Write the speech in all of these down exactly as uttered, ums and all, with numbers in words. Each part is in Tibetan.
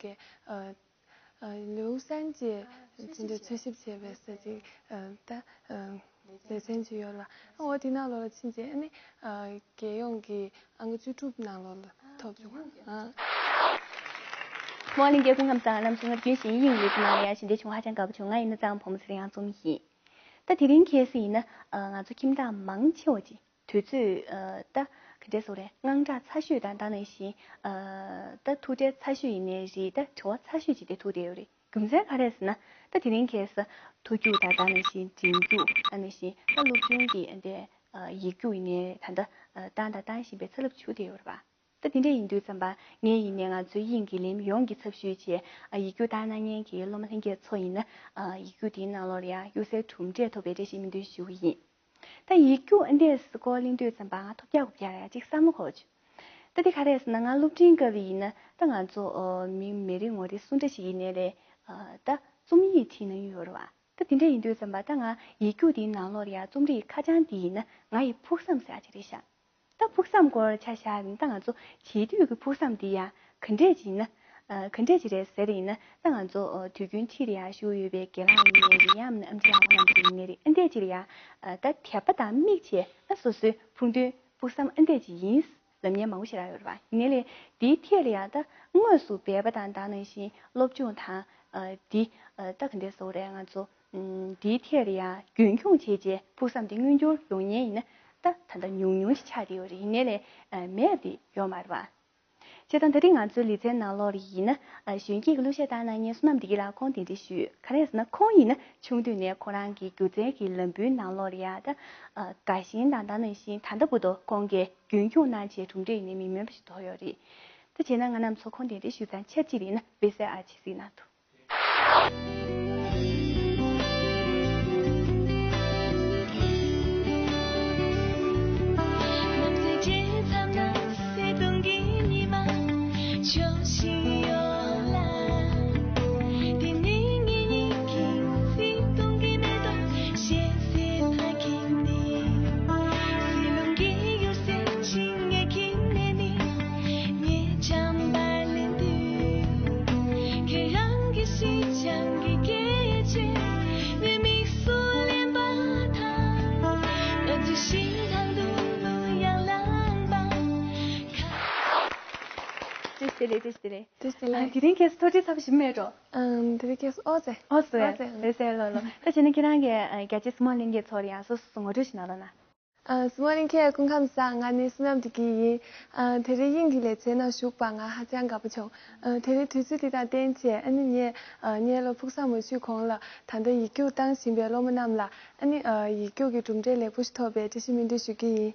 གི་ཨ་ཨ་ལེའུ་སན་གྱིས་དེ་འདྲའི་འཚོལ་ཞིབ་བྱས་པའི་ས་ཅིག་ཨ་ད་ཨ་ལེ་ཚན་ཅིག་ཡོད་ལ། འོ་དེ་ནང་ལོགས་ལ་ཕྱིན་རྗེས་ཨ་ནི་ཨ་རྒྱལ་ཡོངས་ཀྱི་ཨང་ཀི་བཅུ་དྲུག་ནང་ལོགས་ལ་ཐོབ་བྱུང་། ཨ། སྨོན་ལྷན་རྒྱས་སྐུ་ཁམས་བཟང་། ལམ་སང་ངར་རྒྱུན་བཞིན་དབྱིངས་ཡོད་ཀྱི་ནང་ལ་ཡང་ཞལ་འདེབས་བྱུང་ཧ་ཅང་དགའ་པོ་བྱུང་། ང་ཡིན་ན་གཙང་བུ་མོ་ཚེ་རིང་ཨང་རྩོམ་ཡིན། ད་དེ་རིང་ཁ་སང་ཡིན་ན་ང་ཚོ་ཁྱིམ་བདག་མང་ཆེ་བ་ཅིག་དུས་ཚོད་ད་ག་འདྲས་སོགས་རེད། དངངས་སྐྲག་ཚ་ཤོས་དང་ད་ནང་བཞིན་ད་ཐུགས་ཁྲལ་ཚ་ཤོས་ཡིན་ནའི་རེད། ད་དྲི་བ་ཚ་ཤོས་ཅིག་དེ་ཐུག་བསྡད་ཡོད་རེད། རྒྱུ་མཚན་ག་རེ་ཟེར་ན། ད་དེ་རིང་ཁ་སང་མཐོ་རྒྱུགས་དང་ད་ནང་བཞིན་འབྲིང་རྒྱུགས་ད་ནང་བཞིན་ད་སློབ་ཆུང་གི་འདི་ཡིག་རྒྱུགས་ཡིན་ནའི་ད་ལྟ་བཏང་དང་བཏང་བཞིན་པའི་ཚ་རླབས་འཕྱུར་བསྡད་ཡོད་རེད་པ། ད་དེ་འདྲ་ཡིན་དུས་ཙམ་པ་ངས་ཡིན་ནའི་ང་ཚོའི་དབྱིངས་ཀྱི་ལམ་ཡོངས་ཀྱི་ཚབ་ཞུས་བྱས་ཡིག་རྒྱུགས་བཏང་གནང་མཁན་གྱི་སློབ་མ་ལྷན་རྒྱས་ཚོ་ཡིན་ན་ཡིག་རྒྱུགས་དེའི་ནང་ལོགས་ལ་ཡང་གཡུར་ཟའི་གྲུབ་འབྲས་ཐོབ་པའི་བཀྲ་ཤིས་སྨོན་འདུན་ཞུ་གི་ཡིན། ད་ཡིག་རྒྱུགས་ཨ་འདྲས་སྐོར་གླེང་དུས་ཙམ་པ་ང་ཐོབ་རྒྱག་དགོས་རྒྱག་ཡ་གཅིག་བསམ་བློ་འཁོར་བྱུང་། ད་འདི་ག་རེ་ཟེར་ན་ང་སློབ་འབྲིང་སྐབས་ཡིན་ན་ད་ང་ཚོ་མི་མི་རེ་ངོ་རེ་སུ་འདྲ་ཞིག་ཡིན་ནའི་རེད། ད་རྩོམ་ཡིག་བྲིས་ན་ཡོད་རེད་བ། ད་དེ་འདྲ་ཡིན་དུས་ཙམ་པ་ད་ང་ཡིག་རྒྱུགས་འདིའི་ནང་ལོགས་ལ་ཡ་རྩོམ་རིག་ཁ་བྱང་འདི་ཡིན་ན་ང་ཡི་ཕུགས་བསམ་ཟེར་ཡ་ཅིག་རེད་ཤག་ད་ཕུགས་བསམ་སྐོར་ཆ་བཞག་ཡིན་ད་ང་ཚོ་བྱིས་དུས་ཀྱི་ཕུགས་བསམ་འདི་ཡ་ག་འདྲས་ཅིག་ཡིན་ན། ག་འདྲས་ཅིག་རེད་ཟེར་ཡིན་ན་ད་ང་ཚོ་དུས་རྒྱུན་འཁྲིས་ལ་ཡ་བཞུགས་ཡོད་པའི་དགེ་ལགས་ཡིན་ནའི་རེད། ཡང་མིན་ན་ཨ་མཆོག་ཨ་ཁུ་རྣམ་གཉིས་ཡིན་ནའི་རེད། ཨ་འདྲས་ཅིག་ལ་ཡ་ད་དད་པ་དང་དམིགས་བྱས་ཨ་སོ་སོའི་ཕུགས་འདུན་ཕུགས་བསམ་ཨ་འདྲས་ཅིག་ཡིན། ལབ་མཁན་མང་པོ་ཞིག་རག་ཡོད་རེད་པ། ཡིན་ནའི་ལས་དེའི་ཐད་ལ་ཡང་ད་དངོས་སུ་འབད་པ་དང་ད་ནང་བཞིན་སློབ་སྦྱོང་དང་ཨ་འདི་ཨ་ད་ག་འདྲས་ཟེར་དགོས་རེད། ང་ཚོ་ཨམ་དེའི་ཐད་ལ་ཡང་རྒྱུན་འཁྱོངས་བྱས་རྗེས་ཕུགས་བསམ་དེ་མངོན་འགྱུར་ཡོང་མཁན་ཡིན་ན་ད་ད་ལྟ་ཉུང་ཉུང་ཞིག་ཆགས་བསྡད་ཡོད་རེད། ཡིན་ནའི་ལས་ཨ་མེད་པ་དེ་ཡོད་མ་རེད་པ། བྱས་ཙང་ད་རིང་ང་ཚོའི་ལེ་ཚན་ནང་ལོགས་ལ་ཡིན་ན་ཨ་གཞོན་སྐྱེས་ཀྱི་གླུ་གཞས་བཏང་གནང་མཁན་བསོད་ནམས་བདེ་སྐྱིད་ལགས་ཁོང་གདན་འདྲེན་ཞུས། ག་རེ་ཟེར་ན་ཁོང་ཡིན་ན་ཆུང་དུས་ནས་ཁོ་རང་གི་སྒྱུ་རྩལ་གྱི་ལམ་བུའི་ནང་ལོགས་ལ་ཡ་ད་ཨ་དགའ་ཞེན་དང་ད་ནང་བཞིན་ད་ལྟ་བར་དུ་ཁོང་གིས་རྒྱུན་འཁྱོངས་གནང་བྱས་གྲུབ་འབྲས་ཡིན་ནའི་མི་དམན་པ་ཞིག་ཐོབ་ཡོད་རེད། ད་བྱས་ན་ང་རྣམ་ཚོ་ཁོང་གདན་འདྲེན་ཞུས་ཙང་ཆབས་ཅིག་ལ་ཡིན་ན་འབད་བརྩོན་ཨ་ཆེ་གཟིགས་གནང་དུ། བཀྲ་ཤིས་བདེ་ལེགས། བཀྲ་ཤིས་བདེ་ལེགས། བཀྲ་ཤིས་བདེ་ལེགས། ཨ་དེ་རིང་ཁྱེད་ཚོ་ཐུགས་རྗེ་ཆེ་ཞུ་མེད་འགྲོ། ཨམ་དེ་རིང་ཁྱེད་ཚོ་ཨོ་ཙེ། ཨོ་ཙེ། ཨོ་ཙེ། ལགས་སེ་ལགས་ལགས། ད་བྱས་ན་ཁྱེད་རང་གིས་ཨ་རྒྱ་ཆེ་གཟིགས་མོ་ལྷན་རྒྱས་ཚོར་ཡང་སོ་སོ་སོ་ངོ་སྤྲོད་ཞིག་གནང་རོགས་གནང་། ཨ་གཟིགས་མོ་ལྷན་རྒྱས་སྐུ་ཁམས་བཟང་། ང་ནི་བསོད་ནམས་བདེ་སྐྱིད་ཡིན། ཨ་དེ་རིང་དབྱིངས་ཀྱི་ལེ་ཚན་ནང་ཞུགས་པར་ང་ཧ་ཅང་དགའ་པོ་བྱུང་། ཨ་དེ་རིང་དུས་ཚོད་འདི་དང་བསྟུན་བྱས་ཨ་ནི་ངས་ཨ་སྔོན་ལ་ཕུགས་བསམ་མ་ཞུས་གོང་ལ་ད་ལྟ་ཡིག་རྒྱུགས་བཏང་བཞིན་པའི་སློབ་མ་རྣམས་ལ་ཨ་ནི་ཨ་ཡིག་རྒྱུགས་ཀྱི་གྲུབ་འབྲས་ལེགས་པོ་ཞིག་ཐོབ་པའི་བཀྲ་ཤིས་སྨོན་འདུན་ཞུ་གི་ཡིན།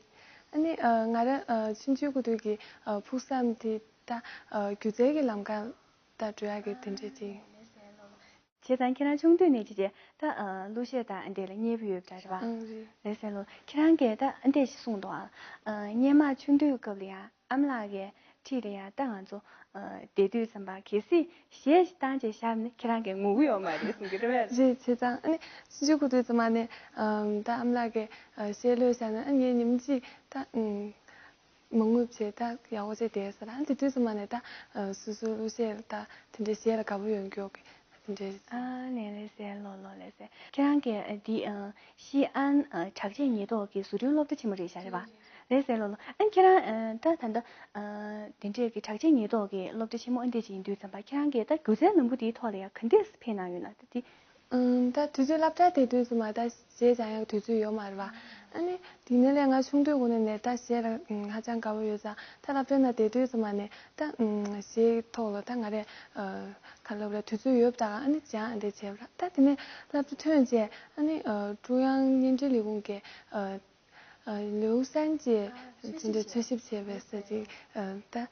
ཨ་ནི་ཨ་ང་རང་ཨ་ཆུང་ཆུང་གི་དུས་ཀྱི་ཨ་ཕུགས་བསམ་དེ་ད་ཨ་སྒྱུ་རྩལ་གྱི་ལམ་ཁ་ད་འགྲོ་ཡག་གི་དེ་འདྲ་ཅིག་བྱས་ཙང་ཁྱེད་རང་ཆུང་དུས་ནས་ཅི་བྱས་ད་ཨ་གླུ་གཞས་དང་འདི་ལ་མཉེས་པོ་ཡོད་པ་འདྲ་རེད་པ། ཨང་རེད། ལགས་སེ་ལགས། ཁྱེད་རང་གིས་ད་ཨ་འདི་ཞིག་གསུངས་འདུག་ཨ། ཨ་སྔོན་མ་ཆུང་དུས་སྐབས་ལ་ཡང་ཨ་མ་ལགས་ཀྱིས་འཁྲིས་ལ་ཡང་ད་ང་ཚོ་ཨ་བསྡད་དུས་ཙམ་པ་གལ་སྲིད་གཞས་ཤིག་བཏང་བྱས་བཞག་ན་ཁྱེད་རང་གིས་ངུ་གི་ཡོད་མ་རེད་གསུང་གི་རེད་པས། རེད། བྱས་ཙང་ཨ་ནི་ཆུང་ཆུང་གི་དུས་ཙམ་པ་ནས་ཨམ་ད་ཨ་མ་ལགས་ཀྱིས་ཨ་གཞས་བློས་བཞག་ན་ཨ་ངས་ཉིན་གཅིག་ད་ཨམ། མ་ངུས་བྱས་ད་ཡག་པོ་བྱས་བསྡད་ཟེར། ཨ་དེ་དུས་ཙམ་པ་ནས་ད་ཨ་སོ་སོའི་གླུ་གཞས་ད་དེ་འདྲའི་གཞས་ལ་དགའ་པོ་ཡོང་རྒྱུ་གི་དེ་འདྲའི། ཨ་ལས་ལས་ཟེར་ལོ་ལོ་ལས་ཟེར། ཁྱེད་རང་གིས་ཨ་འདི་ཨ་ཞི་ཨན་ཨ་གྲགས་ཅན་ཉེན་རྟོག་གི་བཟོ་སྐྲུན་སློབ་གྲྭ་ཆེན་མོ་རེད་ཤག་རེད་པ། ལས་ཟེར་ལོ་ལོ། ཨ་ཁྱེད་རང་ཨ་ད་ད་ད་ཨ་དེ་འདྲའི་གི་གྲགས་ཅན་ཉེན་རྟོག་གི་སློབ་གྲྭ་ཆེན་མོ་ཨ་འདི་ཅིག་ཡིན་དུས་ཙམ་པ་ཁྱེད་རང་གིས་ད་སྒྱུ་རྩལ་ལམ་བུ་དེའི་ཐོག་ལ་ཡང་ག་འདྲས་ཕེབས་གནང་ཡོད་ན་ད་དེ། ཨང་། ད་དུས་ཚོད་སློབ་གྲྭ་དེ་དུས་ཙམ་པ་ད་གཞས་སྦྱང་ཡག་དུས་ཚོད་ཡོད་མ་རེད་པ། ཨ་ནི་དེ་ནས་ལས་ང་ཆུང་དུས་གོང་ནས་ནས་ད་གཞས་ལ་ཧ་ཅང་དགའ་པོ་ཡོད་ཙང་ད་སློབ་གྲྭ་ནང་བསྡད་དུས་ཙམ་པ་ནས་ད་གཞས་ཐོག་ལ་ད་ང་རས་ག་ལབ་ར་དུས་ཚོད་ཡོད་པ་ད་ཨ་ནི་སྦྱང་འདྲ་བྱས་པ་ར། ད་དེ་ནས་སློབ་གྲྭ་ཐོན་རྗེས་ཨ་ནི་ཀྲུང་དབྱང་བརྙན་འཕྲིན་ལས་ཁུངས་ཀྱི་ལེའུ་སན་གྱིས་དེ་འདྲའི་འཚོལ་ཞིབ་བྱས་པའི་ས་ཅིག་ད་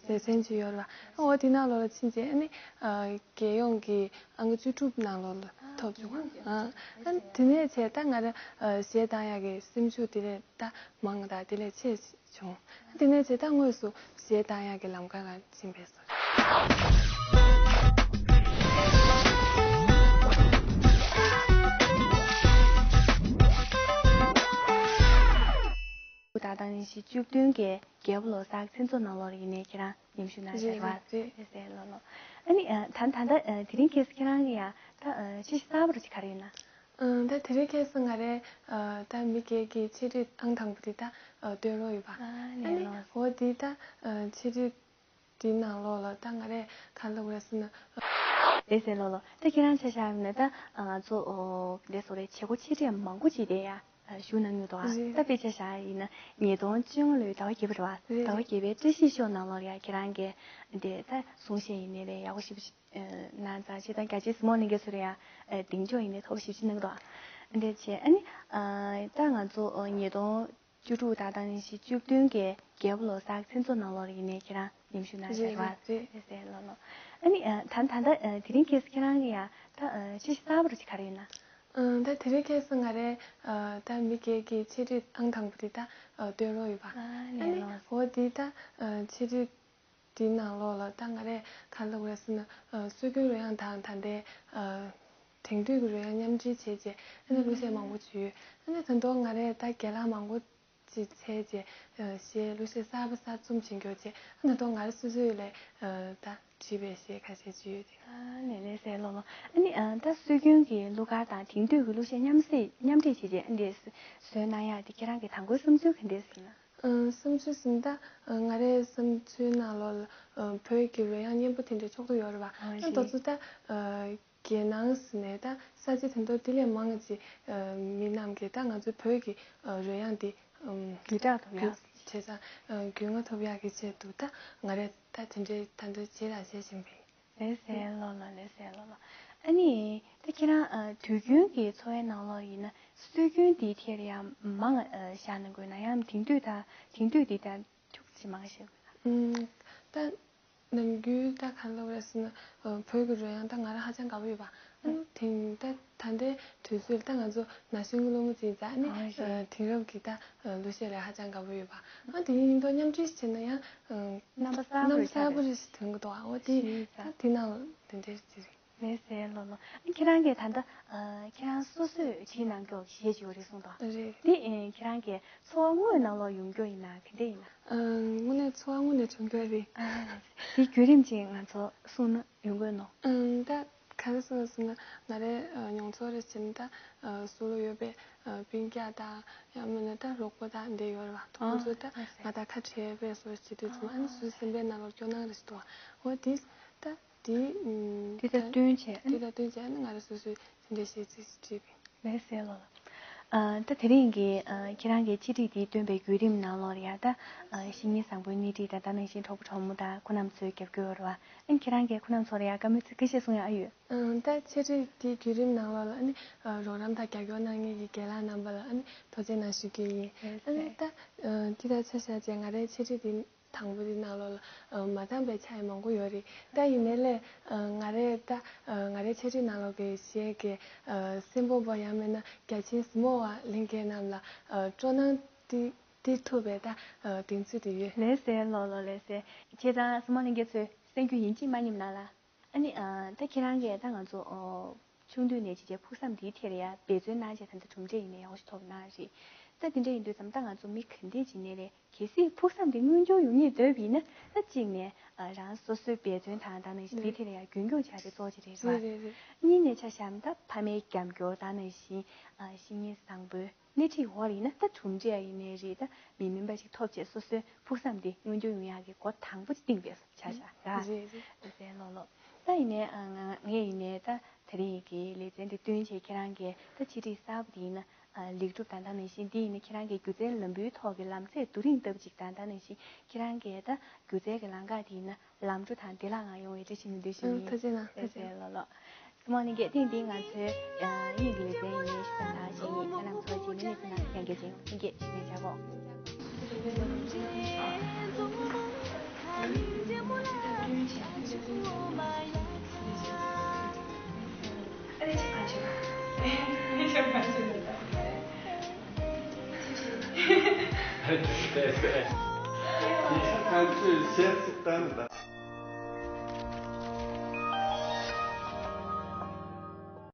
ལེ་ཚན་ཅིག་ཡོད་ལ། འོ་དེ་ནང་ལོགས་ལ་ཕྱིན་རྗེས་ཨ་ནི་རྒྱལ་ཡོངས་ཀྱི་ཨང་ཀི་བཅུ་དྲུག་ནང་ལོགས་ལ་ཐོབ་བྱུང་། ཨ་དེ་ནས་བྱས་ད་ང་རང་གཞས་བཏང་ཡག་གི་སེམས་ཤུགས་དེ་ལས་ད་མང་དང་དེ་ལས་ཆེ་བྱུང་། དེ་ནས་བྱས་ད་དངོས་སུ་གཞས་བཏང་ཡག་གི་ལམ་ཁ་ལ་ཕྱིན་པས་སོ། ད་ ཉི་ཤུ་བཅུ་བདུན་གྱི་རྒྱལ་པོ་ལོ་གསར་མཚན་ཚོགས་ནང་ལོགས་ལ་ཡིན་ནའི་ཁྱེད་རང་མཉམ་ཞུགས་གནང་རེད་བ། རེད་རེད། ཟེར་ལོ་ལོ། ཨ་ནི་ད་ད་ལྟ་དེ་རིང་ཁྱེད་ཁྱེད་རང་གི་ཡ་ད་ཅི་ཞིག་གསར་པ་རུ་ཅིག་ག་རེ་ཡིན་ན། ཨང་། ད་དེ་རིང་ཁྱེད་ང་རེ་ད་མི་སྒེར་གྱི་ཆེད་སྒྲིག་ཨང་དང་པོ་དེ་ད་སྟོན་རོགས་ཡོད་པ། ཨ་ནི་ལོ། འོ་དེ་ད་ཆེད་སྒྲིག་དེའི་ནང་ལོགས་ལ་ད་ང་རེ་ག་ལབ་དགོས་རེད་ཟེར་ན། ཨེ་ཟེར་ལོ་ལོ། ད་ཁྱེད་རང་ཆ་བཞག་ན་ད་ང་ཚོ་འདི་སོ་རེ་བྱེད་སྒོ་ཆེ་གྲས་མང་པོ་ཅིག་དེ་ཡ་ཞུགས་གནང་མྱོང་འདུག་ཨ། རེད། ད་དཔེ་ཆ་བཞག་ཡིན་ན་ཉིས་སྟོང་བཅོ་ལྔ་ལོའི་ཟླ་བ་བརྒྱད་པ་རེད་བ། རེད། ཟླ་བ་བརྒྱད་པའི་བཀྲ་ཤིས་ཤོག་ནང་ལོགས་ལ་ཡ་ཁྱེད་རང་གིས་འདི་ད་གསུང་བཤད་ཡིན་ནའི་རེད། ཡག་པོ་ཞེ་པོ་ཅིག་གནང་ཙང་། བྱས་ཙང་རྒྱ་ཆེའི་གཟིགས་མོ་ལྷན་རྒྱས་ཚོ་ལ་ཡ་གདེང་འཇོག་ཡིན་ནའི་ཐོག་ཞེ་པོ་ཅིག་གནང་གི་འདུག་ཨ། འདི་བྱས་ཨ་ནི་ད་ང་ཚོ་ཉིས་སྟོང་བཅུ་དྲུག་ད་ལྟ་ཉི་ཤུ་བཅུ་བདུན་གྱི་རྒྱལ་པོ་ལོ་གསར་མཚན་ཚོགས་ནང་ལོགས་ལ་ཡིན་ནའི་ཁྱེད་རང་མཉམ་ཞུགས་གནང་རེད་བ། རེད་རེད་རེད། ཟེར་ལོ་ལོ། ཨ་ནི་ད་ད་ལྟ་དེ་རིང་ཁྱེད་ཁྱེད་རང་གི་ཡ་ད་ཅི་གསར་པ་རུ་ཅིག་ག་རེ་ཡིན་ན། ཨང་། ད་དེ་རིང་ཁྱེད་ང་རེ་ད་མི་སྒེར་གྱི་ཆེད་སྒྲིག་ཨང་དང་པོ་དེ་ད་སྟོན་རོགས་ཡོད་པ། ཨ་ནི་ཨ་ནི་ལོ། འོ་དེ་ད་ཆེད་སྒྲིག་དེའི་ནང་ལོགས་ལ་ད་ང་རས་ག་རེ་ལབ་དགོས་རེད་ཟེར་ན། ཨ། སྲོལ་རྒྱུན་རོལ་དབྱངས་དང་ད་ལྟའི་ཨ་དེང་དུས་ཀྱི་རོལ་དབྱངས་མཉམ་འབྲེལ་བྱས་རྗེས་ཨ་ནི་གླུ་གཞས་མང་པོ་ཅིག་ཡོད། ཨ་ནི་ད་དུང་ང་རས་ད་རྒན་ལགས་མང་པོ་ཅིག་འཚོལ་རྗེས་ཨ་གཞས་གླུ་གཞས་གསར་པ་གསར་རྩོམ་བྱེད་མགྱོགས་རྗེས་ཨ་ནི་ད་དུང་ང་རས་སོ་སོའི་ལས་ཨ་ད་བྲིས་པའི་གཞས་ཁ་ཤས་ཅིག་ཡོད་དེ། ཨ་ལས་ལས་ཟེར་ལོ་ལོ། ཨ་ནི་ཨ་ད་སྲོལ་རྒྱུན་གྱི་གླུ་གར་དང་དེང་དུས་ཀྱི་གླུ་གཞས་མཉམ་བསྲེས་མཉམ་འདྲེས་བྱས་རྗེས་ཨ་འདི་བཟོས་གནང་ཡག་དེ་ཁྱེད་རང་གི་དང་པོའི་བསམ་ཚུལ་ག་འདྲས་ཡིན་ན། ཨ། བསམ་ཚུལ་ཟེར་ན་ད་ང་རའི་བསམ་ཚུལ་ནང་ལོགས་ལ་ཨ་བོད་ཀྱི་རོལ་དབྱངས་སྙན་པོ་དེ་འདྲའི་ཕྱོགས་བསྡུས་ཡོད་རེད་བ། ཨ་ཨ་རེད། ད་ཚོ་ད་ཨ་རྒྱལ་ནང་ཟེར་ནས་ད་ས་ཆ་དེ་འདྲ་དེ་ལས་མང་ཅིག་ཨ་མི་རྣམས་ཀྱིས་ད་ང་ཚོའི་བོད་ཀྱི་ཨ་རོལ་དབྱངས་དེ་ཨམ་བརྒྱུད་བསྒྲགས་ཐུབ་ཡག་བྱས་ཙང་ཨ་རྒྱུས་མངའ་ཐོབ་ཡག་གི་ཆེད་དུ་ད་ང་རས་ད་དེ་འདྲའི་ད་འདྲའི་བྱེད་ལ་བྱེད་བཞིན་པའི། ལགས་སེ་ལོ་ལོ། ལགས་སེ་ལོ་ལོ། ཨ་ནི་ད་ཁྱེད་རང་ཨ་དུས་རྒྱུན་གྱི་འཚོ་བའི་ནང་ལོགས་ཡིན་ན་སྲོལ་རྒྱུན་འདིའི་ཐད་ལ་ཡང་མང་ཨ་བཞག་གནང་དགོས་ན་ཡང་དེང་དུས་ད་དེང་དུས་འདི་ལྟར་ཐུགས་ཆེ་མང་བཤད་དགོས་ན། ཨུམ། ད་ནམ་རྒྱུན་ད་ག་ལབ་རེད་ཟེར་ན་ཨ་བོད་ཀྱི་རོལ་དབྱངས་ད་ང་རང་ཧ་ཅང་དགའ་པོ་ཡོད་པ། ཨ་ནི་དེང་ད་ད་ལྟའི་དུས་ཚོད་ལ་ད་ང་ཚོ་ན་གཞོན་གྱི་སློབ་མ་ཅིག་ཡིན་ཙང་ཨ་ནི་ཨ་རེད། ཨ་དེང་རབས་ཀྱི་ད་ཨ་གླུ་གཞས་ལ་ཧ་ཅང་དགའ་པོ་ཡོད་པ། ཨ་དེ་ཡིན་མདོག་མཉམ་འབྲེལ་ཞིག་བྱས་ན་ཡང་ཨ་རྣམ་པ་གསར་པ་རེ་རྣམ་པ་གསར་པ་རེ་ཞིག་ཐོན་གྱི་འདུག་ཨ་འོ་དེ་ཞིག་ད་ད་དེ་ནང་དེ་འདྲའི་ཅིག་རེད། ལགས་སེ་ལོ་ལོ། ཨ་ཁྱེད་རང་གིས་ད་ལྟ་ཨ་ཁྱེད་རང་སོ་སོས་བྲིས་གནང་མགྱོགས་གཞས་ཅིག་ཡོད་རེད་གསུངས་དང་། རེད། དེ་ཨ་ཁྱེད་རང་གི་འཚོ་བ་དངོས་ནང་ལོགས་ཡོང་མགྱོགས་ཡིན་ན་ག་འདྲ་ཡིན་ན། ཨ་དངོས་གནས་འཚོ་བ་དངོས་ནས་བྱུང་མགྱོགས་རེད། ཨ་དེ་བརྒྱུད་རིམ་ཅིག་ང་ཚོ་གསུངས་ན་ཡོང་གི་ཡོད་ནོ། ཨ་ད་ག་རེ་ཟེར་ཟེར་ན་ང་རའི་ཨ་མྱོང་ཚོར་རེ་བྱས་ན་ད་ཨ་སུ་ལུ་ཡོད་པའི་ཨ་སྤུན་ཀྱག་དང་ཡང་མིན་ན་ད་རོགས་པ་དང་འདི་ཡོད་རེད་བ། ཨ་ཁོང་ཚོ་ད་ལགས་སེ། ང་དང་ཁ་བྲལ་བའི་བཟོ་བྱེད་དུས་ཙམ་ཨ་ནི་སུའི་སེམས་པའི་ནང་ལོགས་སྐྱོ་སྣང་རེ་ཞིག་འདུག་བ། འོ་དེ་ད་དེ་ཨུམ་དེ་ད་ད་སྟོན་བྱས་ཨ་དེ་ནི་ད་སྟོན་བྱས་ཨ་ནི་ང་རང་སོ་སོའི་དེ་འདྲའི་གཞས་ཚིག་ཅིག་བྲིས་པ་ཡིན། ལགས་སེ་ལོ་ལོ། ཨ་ད་དེ་རིང་གི་ཨ་ཁྱེད་རང་གི་ཆེད་སྒྲིག་འདི་བཏོན་པའི་བརྒྱུད་རིམ་ནང་ལོགས་ལ་ཡ་ད་ཨ་བཤེས་གཉེན་བཟང་པོའི་སྣེ་ཁྲིད་དང་ད་ནང་བཞིན་གྲོགས་པོ་གྲོགས་མོ་དང་ཁོ་རྣམ་ཚོའི་རྒྱབ་སྐྱོར་ཡོད་རེད་བ། ཨ་ནི་ཁྱེད་རང་གིས་ཁོ་རྣམ་ཚོ་ལ་ཡ་བཀའ་མོལ་ཚིག་ཁ་ཤས་གསུང་ཡ་ཨ་ཡོད། ཨ་ད་ཆེད་སྒྲིག་འདི་བརྒྱུད་རིམ་ནང་ལོགས་ལ་ཨ་ནི་ཨ་རོགས་རམ་དང་རྒྱབ་སྐྱོར་གནང་མཁན་གྱི་རྒན་ལགས་རྣམ་པ་ལ་ཨ་ནི་ཐུགས་རྗེ་གནང་ཞུ་རྒྱུ་ཡིན། ལགས་སེ། ཨ་ནི་ད་ཨ་འདི་ལྟར་ཆ་བཞག་བྱས་ང་རའི་ཆེད་སྒྲིག་འདི་དང་པོ་འདི་ནང་ལོགས་ལ་ཨ་མ་འདང་པའི་ཆ་ཡང་མང་པོ་ཡོད་རེད། ད་ཡིན་ནའི་ལས་ཨ་ང་རས་ད་ཨ་ང་རའི་ཆེད་སྒྲིག་ནང་ལོགས་ཀྱི་གཞས་ཀྱི་ཨ་སེམས་པོ་པོ་ཡང་མིན་ན་རྒྱ་ཆེའི་གཟིགས་མོ་བ་ལྷན་རྒྱས་རྣམས་ལ་ཨ་སྤྲོ་སྣང་སྟེར་སྟེར་ཐུབ་པའི་ད་ཨ་གདེང་ཚོད་དེ་ཡོད། ལགས་སེ་ལོ་ལོ། ལགས་སེ། བྱས་ཙང་གཟིགས་མོ་ལྷན་རྒྱས་ཚོས་གསན་རྒྱུ་ཡིན་གཅིག་མ་ཉིད་ནང་ལ། ཨ་ནི་ཨ་ད་ཁྱེད་རང་གིས་ད་ང་ཚོ་ཨོ་ཆུང་དུས་ནས་ཅིག་ཅིག་ཕུགས་བསམ་འདིའི་ཐད་ལ་ཡ་འབད་བརྩོན་གནང་བྱས་ད་ལྟ་གྲུབ་འབྲས་ཡིན་ནའི་ཡག་ཤོས་ཐོབ་གནང་རེད། ད་དེ་འདྲ་ཡིན་དུས་ཙམ་ད་ང་ཚོ་མི་ག་འདྲས་ཅིག་ནས་རེད། གལ་སྲིད་ཕུགས་བསམ་འདི་མངོན་འགྱུར་ཡོང་སྙིང་འདོད་པ་ཡིན་ན་ད་གཅིག་ནས་ཨ་རང་སོ་སོའི་འབད་བརྩོན་དང་ད་ནང་བཞིན་འདིའི་ཐད་ལ་ཡ་རྒྱུན་འཁྱོངས་བྱ་རེ་གཙོ་ཆེ་རེད་བ། རེད་རེད་རེད། གཉིས་ནས་ཆ་བཞག་ན་ད་ཕ་མའི་རྒྱབ་སྐྱོར་ད་ནང་བཞིན་ཨ་བཤེས་གཉེན་བཟང་པོའི་སྣེ་ཁྲིད་འོག་ལ་ཡིན་ན་ད་གྲུབ་འབྲས་ཡིན་ནའི་རེད། ད་མི་དམན་པ་ཞིག་ཐོབ་བྱས་སོ་སོའི་ཕུགས་བསམ་དེ་མངོན་འགྱུར་ཡོང་ཡག་གི་འགོ་དང་པོ་ཅིག་བཏིང་བས་སོ་ཆ་བཞག་ར། རེད་རེད། ལགས་སེ་ལོ་ལོ། ད་ཡིན་ནའི་ཨ་ང་ངས་ཡིན་ནའི་ད་དེ་རིང་གི་ལེ་ཚན་འདི་བཏོན་བྱས་ཁྱེད་རང་གིས་ད་ཆེད་སྒྲིག་གསར་པ་དེ་ཡིན་ན་ཨ་ལེགས་གྲུབ་དང་ད་ནང་བཞིན་འདི་ཡིན་ན་ཁྱེད་རང་གི་སྒྱུ་རྩལ་ལམ་བུའི་ཐོག་གི་ལམ་ཚད་རྡོ་རིང་ལྟ་བུ་ཅིག་དང་ད་ནང་བཞིན་ཁྱེད་རང་གིས་ད་སྒྱུ་རྩལ་གྱི་ལམ་ཁ་དེ་ཡིན་ན་ལམ་འགྲོ་དང་བདེ་བླག་ངང་ཡོང་བའི་བཀྲ་ཤིས་སྨོན་འདུན་ཞུ་ཨ་ཡིན། ཐུགས་རྗེ་གནང་། ཐུགས་རྗེ་གནང་། ལགས་སེ་ལོ་ལོ། གཟིགས་མོ་ལྷན་རྒྱས། ཐེངས་འདིའི་ང་ཚོའི་ཨ་དབྱིན་ཡིག་ལེ་ཚན་ཡིན་ནའི་ཞུ་དག་ཞུ་ཡིན། ང་རང་ཚོ་རྗེས་མའི་ལེ་ཚན་ནང་ཡང་བསྐྱར་མཇལ་ཡོང་། ལྷན་རྒྱས་བཞུགས་གནང་བྱ་སྒོ།